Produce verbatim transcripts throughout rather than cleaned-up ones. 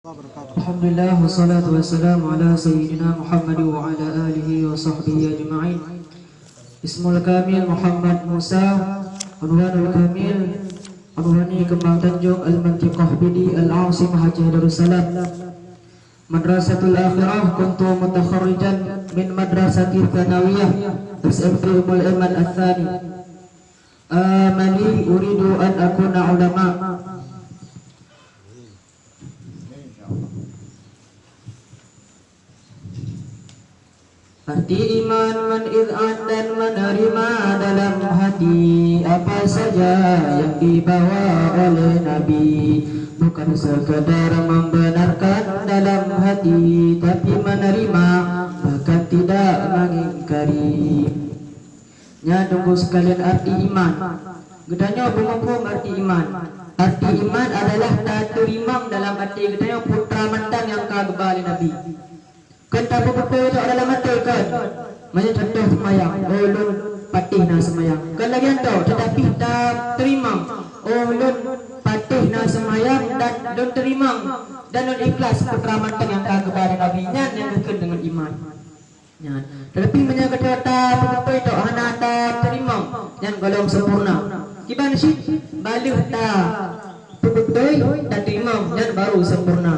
Alhamdulillah, wassalatu wassalamu ala sayyidina Muhammad wa ala alihi wa sahbihi ajma'in. Ismul kamil Muhammad Musa, unwanul kamil, unwani Kembang Tanjung, Al-Mantiqah Pidie, Al-Asim Haji Darussalam. Madrasatul Akhirah, kuntu mutakharrijan min Madrasati Tsanawiyah S M P Ummul Iman Ats-Tsani. Amali, uridu an akuna ulama. Arti iman, meniz'an dan menerima dalam hati apa saja yang dibawa oleh Nabi. Bukan sekadar membenarkan dalam hati, tapi menerima, bahkan tidak mengingkari. Nyan teungku sekalian arti iman. Geutanyoe beumuphom arti iman. Arti iman adalah tateurimong dalam até geutanyoe peue teuma mantong nyang ka geuba lé Nabi. Kon tapeubeutôi cok dalam até kon. Meunyoe contoh seumayang, oh lôn patéh na seumayang. Kon lagèe nyan cok, teutapi tateurimong, oh lôn patéh na seumayang dan lôn teurimong dan lôn ikhlas peue teuma mantong nyang ka geuba lé Nabi. Nyan nyang geukheun deungon iman. Nyan. Teutapi meunyoe geutanyoe tapeubeutôi cok hana tateurimong, nyan golom sempurna. Kiban cit, bah lheueh tapeubeutôi, tateurimong, nyan baru sempurna.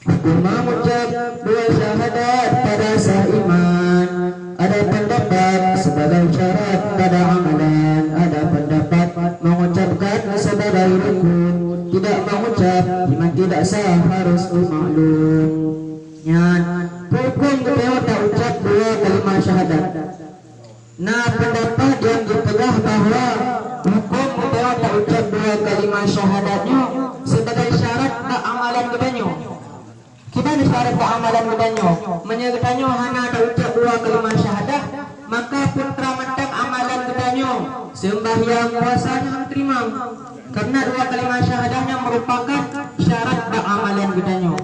Hukum mengucap dua syahadat pada sah iman. Ada pendapat sebagai syarat pada amalan, ada pendapat mengucapkan sebagai rukun. Tidak mengucap, iman tidak sah, harus dimaklum. Nyan, huköm geutanyoe taucab dua kalimah syahadat. Na peundapat nyang geupeugah bahwa huköm geutanyoe taucab dua kalimah syahadat nyoe sibagai syarat bak amalan geutanyoe. Kiban syarat bak amalan geutanyoe? Meunyoe geutanyoe hana taucab dua kalimah syahadat, maka peue teuma mantong amalan geutanyoe, seumbahyang, puasa nyoe hana teurimong. Karena dua kalimah syahadat nyan meurupakan syarat bak amalan geutanyoe.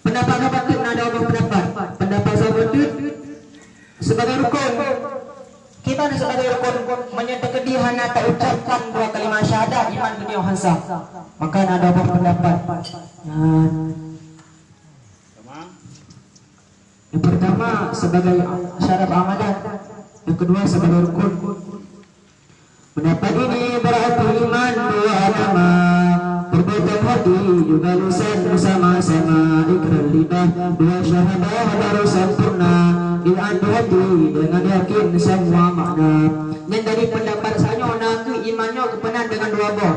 Peundapat saboh teuk na dua boh peundapat. Peundapat saboh teuk sibagai rukun. Kiban sibagai rukun, meunyoe teukeudi hana taucabkan dua kalimah syahadat, iman geutanyoe han sah. Maka na dua boh peundapat. Nah, yang pertama sebagai syarat amalan, yang kedua sebagai rukun. Pendapat ini berarti iman dua nama, perbuatan hati juga lisan bersama-sama, ikrar lidah dua syahadah baru sempurna, iman di hati dengan yakin semua makna. Nyan dari pendapat sanyoe na kheueh iman nyoe geupeunan dengan dua boh.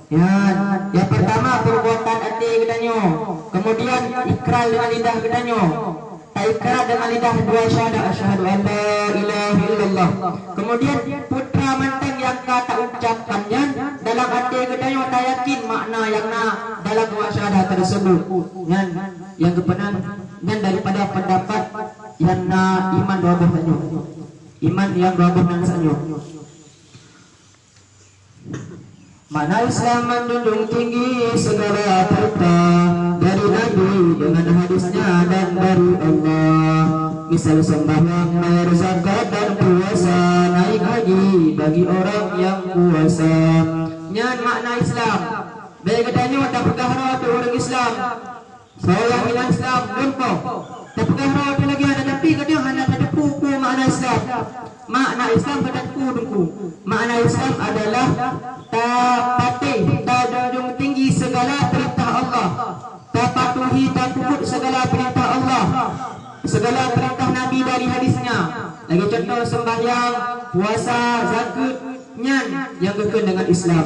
Nyan, yang pertama perbuatan até geutanyoe, kemudian ikrar dengan lidah geutanyoe. Taikrar dengan lidah dua syahadat, "Asyhadu an la ilaha illallah." Kemudian peue teuma mantong nyang ka taucabkan nyan dalam até geutanyoe tayakin makna nyang na dalam dua syahadat tersebut. Nyan nyang geupeunan nyan daripada pendapat nyang na iman dua boh tanyoe. Iman nyang dua boh nan sanyoe. Makna Islam menjunjung tinggi segala perintah dari Nabi dengan hadisnya dan dari Allah. Misal sembahyang, bayar zakat dan puasa, naik haji bagi orang yang puasa. Nyan makna Islam. Bèk geutanyoe tapeugah droe teuh ureueng Islam. Soe nyang hina Islam, lôn poh. Tapeugah droe teuh lagèe nyan, tapi geutanyoe hana tateupeue peue makna Islam. Makna Islam ka tateupeue teungku. Makna Islam adalah tapatéh, tajunjung tinggi segala perintah Allah. Tapatuhi, tapeubuet segala perintah Allah. Segala perintah Nabi dari hadisnya. Lagèe contoh sembahyang, puasa, zakat, nyan nyang geukheun deungon Islam.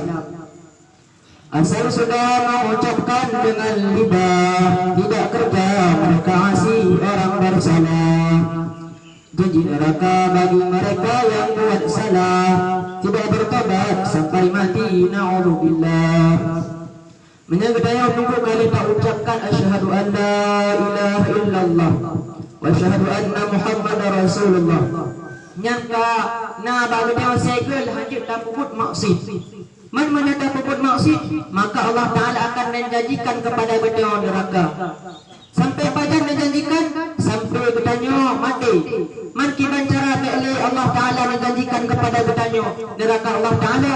Asal sudah mengucapkan dengan lidah, tidak kerja mereka asi orang bersalah. Janji neraka bagi mereka yang buat salah, tidak bertobat sampai mati, naudzubillah. Meunyoe geutanyoe teungku ka lheueh taucapkan, "Asyhadu an la ilaha illallah wa asyhadu anna Muhammadar Rasulullah," nyan ka na bak geutanyoe segel hanjeuet tapeubuet maksiet. Man meunyoe tapeubuet maksiet, maka Allah Taala akan menjanjikan kepada geutanyoe neuraka. Sampai pajan dijanjikan? Sampai geutanyoe maté. Man kiban cara bèk lé Allah Taala menjanjikan kepada geutanyoe neuraka Allah Taala?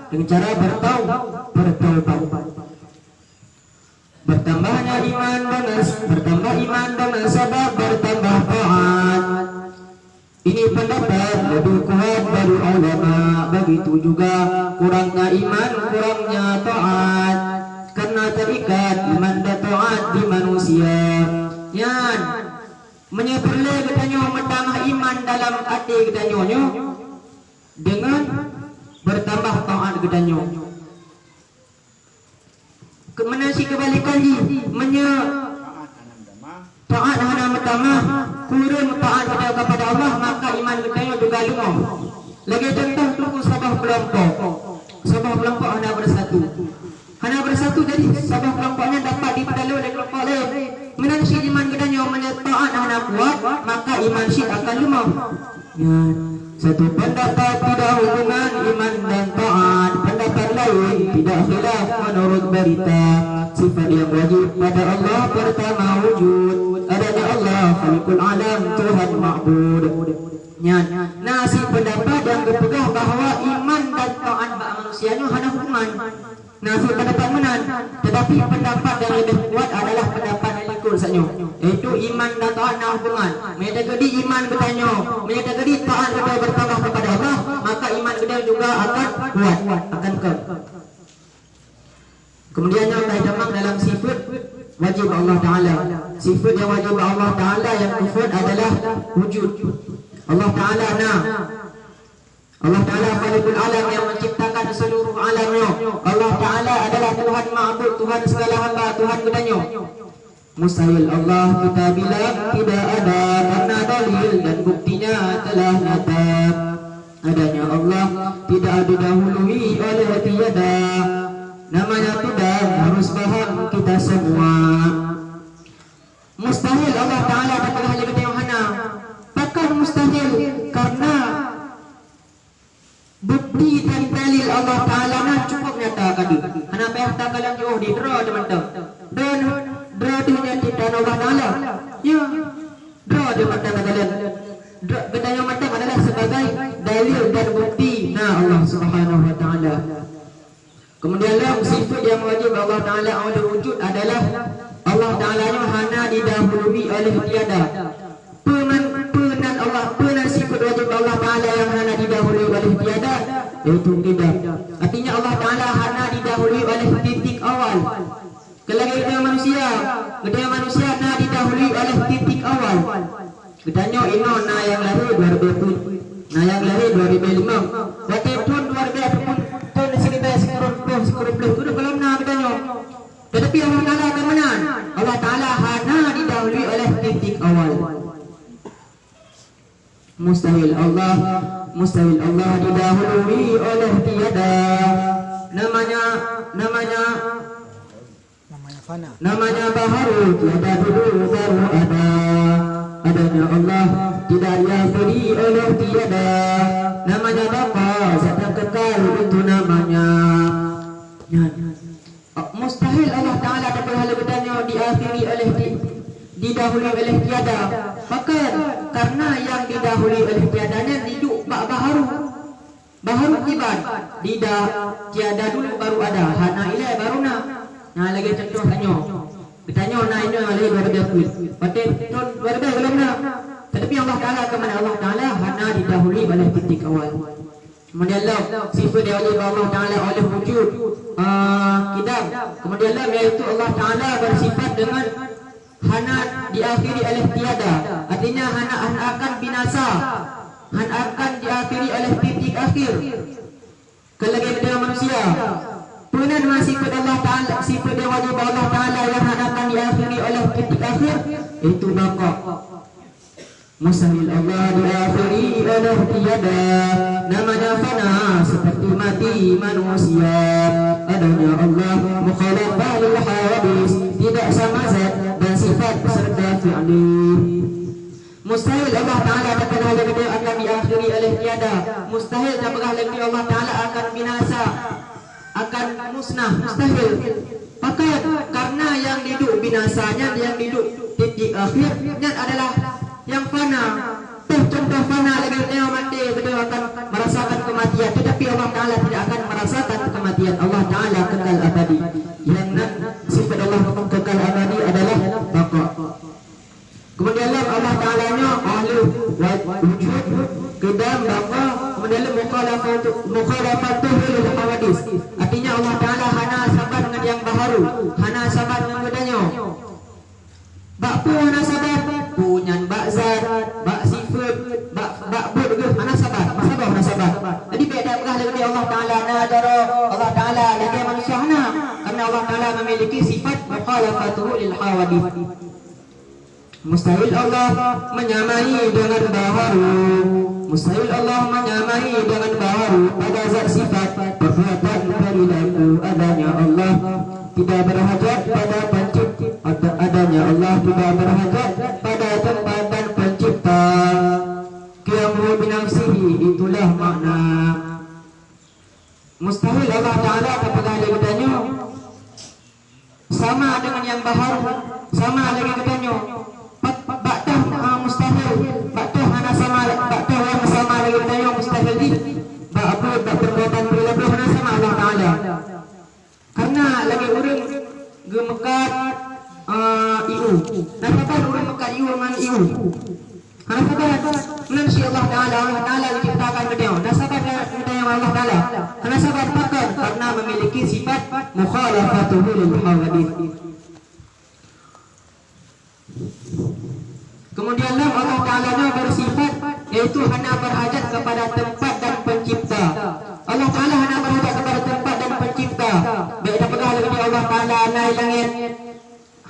Dengan cara bertau-, bertaubat. Iman bansa, bertambah iman bansa sabab bertambah taat. Ini pendapat lebih kuat dari ulama, begitu juga kurangnya iman, kurangnya taat. Karena terikat iman dan taat di manusia. Nyan, meunyoe peureulée geutanyoe meutamah iman dalam até geutanyoe nyoe, deungon bertambah taat geutanyoe. Keu-, meunan cit keubalikan jih, meunyoe taat hana meutamah, kureueng taat geutanyoe kepada Allah, maka iman geutanyoe juga leumoh. Lagée contoh, teungku, saboh kelompok, saboh kelompok hana bersatu. Hana bersatu, jadi saboh kelompok nyan dapat dipeutaloe lé kelompok laén. Meunan cit iman geutanyoe, meunyoe taat hana kuat, maka iman cit akan leumoh. Nyan, satu pendapat tidak hubungan iman dan taat, pendapat lain tidak khilaf menurut berita. Sifat yang wajib pada Allah pertama wujud, adanya Allah Khaliqul Alam, Tuhan Ma'bud. Nyan, na cit pendapat nyang geupeugah bahwa iman dan taat bak manusia nyoe hana hubungan. Na cit pendapat meunan, tetapi pendapat yang lebih kuat adalah pendapat yang likot saat nyoe, yaitu iman dan taat na hubungan. Meunyoe teukeudi iman geutanyoe, meunyoe teukeudi taat geutanyoe bertambah kepada Allah, maka iman geutanyoe juga akan kuat, akan keu. Kemudian nyoe ka itamong dalam sifat wajib Allah Taala. Sifat yang wajib Allah Taala yang keempat adalah wujud. Allah Taala na. Allah Taala Khaliqul Alam yang menciptakan seluruh alam nyoe. Allah Taala adalah Tuhan Ma'bud, Tuhan segala hamba, Tuhan geutanyoe. Mustahil Allah kita bilang tidak ada, karena dalil dan buktinya telah nyata. Adanya Allah tidak didahului oleh tiada. Namanya tidak harus paham kita semua. Mustahil Allah Taala tapeugah lé geutanyoe hana. Pakon mustahil? Karena bukti dan dalil Allah Taala na cukup nyata ka deuh. Hana payah takalon jiôh di droe teuh mantong. Droe, droe teuh nyan ciptaan Allah Taala. Ya, droe teuh mantong takalon. Droe, geutanyoe mantong adalah sebagai dalil dan bukti na Allah Subhanahu wa Taala. Kemudian lom, sifat yang wajib Allah Taala oleh wujud adalah Allah Taala nyoe hana didahului oleh tiada. Peunan, peunan Allah, peunan sifat wajib Allah Taala yang hana didahului oleh tiada, yaitu qidam. Artinya Allah Taala hana didahului oleh titik awal. Keu lagée geutanyoe manusia, geutanyoe manusia na didahului oleh titik awal. Geutanyoe inoe na nyang lahé dua ribée peuet, na nyang lahé dua ribée limong. Watée thon dua ribée ataupun thon siribée sikureueng ploh, sikureueng ploh, kureueng gohlom na geutanyoe. Tetapi Allah Taala ka meunan. Allah Taala hana didahului oleh titik awal. Mustahil Allah, mustahil Allah didahului oleh tiada. Namanya, namanya Namanya fana. Namanya baharu, tiada dulu baru ada. Adanya Allah tidak diakhiri oleh tiada. Namanya baqa, zat yang kekal itu namanya. Nyan. Mustahil Allah Taala tapeugah lé geutanyoe diakhiri oleh ti-, didahului oleh tiada. Pakon? Karena yang didahului oleh tiada nyan diduek bak baharu. Baharu kiban, dida-, tiada dulu baru ada, hana ilée baru na. Na lagée contoh tanyoe. Geutanyoe na inoe lagée dua ribée peuet. Watée thon dua ribée gohlom na. Tetapi Allah Taala keumanö? Allah Taala hana didahului oleh titik awal. Kemudian lom, sifat yang wajib Allah Taala oleh wujud, ah, qidam. Kemudian lom, yaitu Allah Taala bersifat dengan hana diakhiri oleh tiada, artinya hana, hana akan binasa, hana akan diakhiri oleh titik akhir. Keu lagée geutanyoe manusia, peunan ma sifat Allah Taala, sifat yang wajib Allah Taala yang hana akan diakhiri oleh titik akhir, yaitu baqa. Mustahil Allah diakhiri oleh tiada, namanya fana seperti mati manusia. Adanya Allah mukhalafah lil hawadis, tidak sama zat dan sifat serta fi'li. Mustahil Allah Taala tapeugah lé geutanyoe akan diakhiri oleh tiada. Mustahil tapeugah lé geutanyoe Allah Taala akan binasa, akan musnah, mustahil. Pakon? Karena nyang diduek binasa nyan, nyang diduek titik akhir nyan adalah nyang fana. Toh contoh fana lagée nyoe maté, geutanyoe akan merasakan kematian, tetapi Allah Taala tidak akan merasakan kematian. Allah Taala kekal abadi. Nyang nan sifat Allah kekal abadi adalah hana saban ngon geutanyoe. Bak peue hana saban? Peue nyan bak zat, bak sifeut, bak, bak buet geuh hana saban. Masa boh hana saban. Jadi, bèk tapeugah lagèe Allah Ta'ala na jaroe, Allah Ta'ala lagèe manusia, hana. Karena Allah Ta'ala memiliki sifat mukhalafatuhu lil hawadits. Mustahil Allah menyamai dengan baharu. Mustahil Allah menyamai dengan baharu pada zat sifat, perbuatan, perilaku. Adanya Allah tidak berhajat pada pencipta. Ada-, adanya Allah tidak berhajat pada tempat dan pencipta. Qiyamuhu binafsihi, itulah makna. Mustahil Allah Ta'ala tapeugah lé geutanyoe sama dengan nyang baharu, sama lagèe geutanyoe. Bak, bak toh, ah, mustahil, bak toh hana sama, bak toh nyang sama lagèe geutanyoe mustahil jih. Bak buet, bak perbuatan, perilaku hana sama Allah Ta'ala. Karena lagèe ureueng geumeukat, ah, ié. Na saban ureueng meukat ié ngon ié? Hana saban. Meunan cit Allah Ta'ala, Allah Ta'ala geuciptakan geutanyoe. Na saban geutanyoe Allah Ta'ala? Hana saban. Pakon? Karena memiliki sifat mukhalafatuhu lil hawadits. Kemudian lom Allah Ta'ala nyoe bersifat, yaitu hana berhajat kepada tempat dan pencipta. Allah Ta'ala hana berhajat kepada tempat dan pencipta. Bèk tapeugah lagèe Allah Ta'ala na i langèt.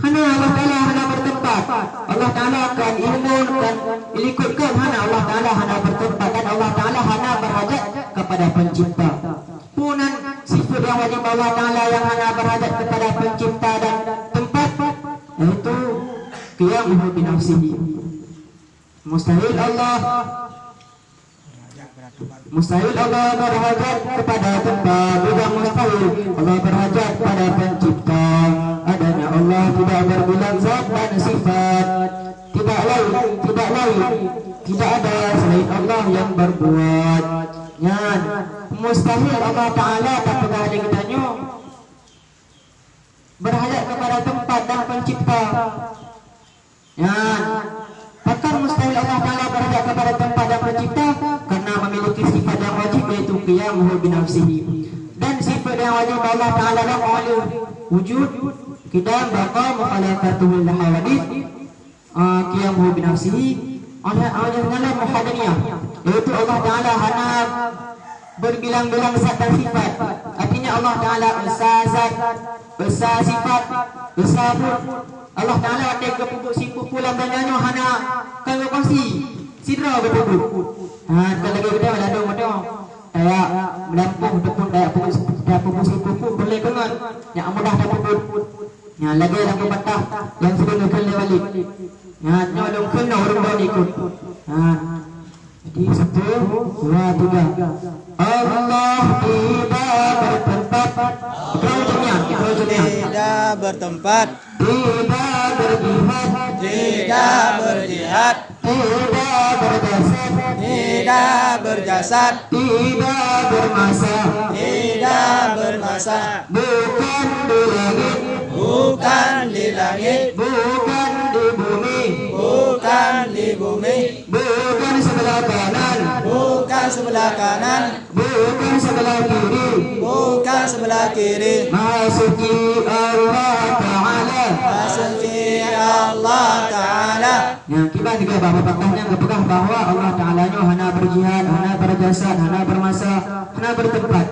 Hana, Allah Ta'ala hana bertempat. Allah Ta'ala kon ilmu, kon ilikot, kon, hana, Allah Ta'ala hana bertempat dan Allah Ta'ala hana berhajat kepada pencipta. Peue nan sifat nyang wajib Allah Ta'ala nyang hana berhajat kepada pencipta dan tempat, yaitu qiyamuhu binafsihi. Mustahil Allah Mustahil Allah berhajat kepada tempat, bukan mustahil Allah berhajat pada pencipta. Adanya Allah tidak berbilang zat dan sifat. Tidak lain, tidak lain, tidak ada selain Allah yang berbuat. Nyan, mustahil Allah Ta'ala tapeugah lé geutanyoe berhajat kepada tempat dan pencipta. Nyan, pakon mustahil Allah Ta'ala berhajat kepada tempat dan pencipta? Karena memiliki sifat yang wajib, yaitu qiyamuhu binafsihi. Dan sifat yang wajib Allah Ta'ala dalam awal wujud, qidam, baqa, mukhalafatuhu lil hawadits, ah, qiyamuhu binafsihi, oleh, oleh dalam wahdaniyah, yaitu Allah Ta'ala hana berbilang-bilang zat dan sifat. Artinya Allah Ta'ala esa zat, esa sifat, esa buet. Allah Ta'ala watèe geupeubuet sipeue-peue lam donya nyoe hana kon geukongsi, sidroe geupeubuet. Ha, kon lagèe geutanyoe ladôm mantong. Tajak meulampôh ataupun tajak peubuet, tajak peubuet sipeue-peue peureulèe deungon nyang mudah tapeubuet. Nyan lagèe lam pepatah nyang sering geukheun lé Walid. Nyan nyoe lôn kheun, nyoe ureueng droe ikot. Nyan. Jadi, satu, dua, tiga. Allah tidak bertempat. Ikrar jami'an, ikrar jami'an. Tidak bertempat. Tidak berjihad. Tidak berjihad. Tidak berjasad. Tidak berjasad. Tidak bermasa. Tidak bermasa. Bukan di langit. Bukan di langit. Bukan di bumi. Bukan di bumi. Bukan sebelah kanan. Bukan sebelah kanan. Bukan sebelah kiri. Bukan sebelah kiri. Maha Suci Allah Ta'ala. Maha Suci Allah Ta'ala. Nyan, kiban juga bahwa pepatah nyan geupeugah bahwa Allah Ta'ala nyoe hana berjihad, hana berjasad, hana bermasa, hana bertempat.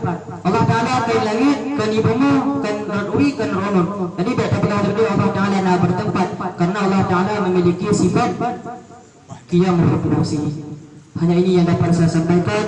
Allah Ta'ala kon langit, kon di bumoe, kon rot wie, kon rot uneuen. Jadi, bèk tapeugah lagèe Allah Ta'ala na bertempat, karena Allah Ta'ala memiliki sifat qiyamuhu binafsihi. Hanya ini yang dapat saya sampaikan.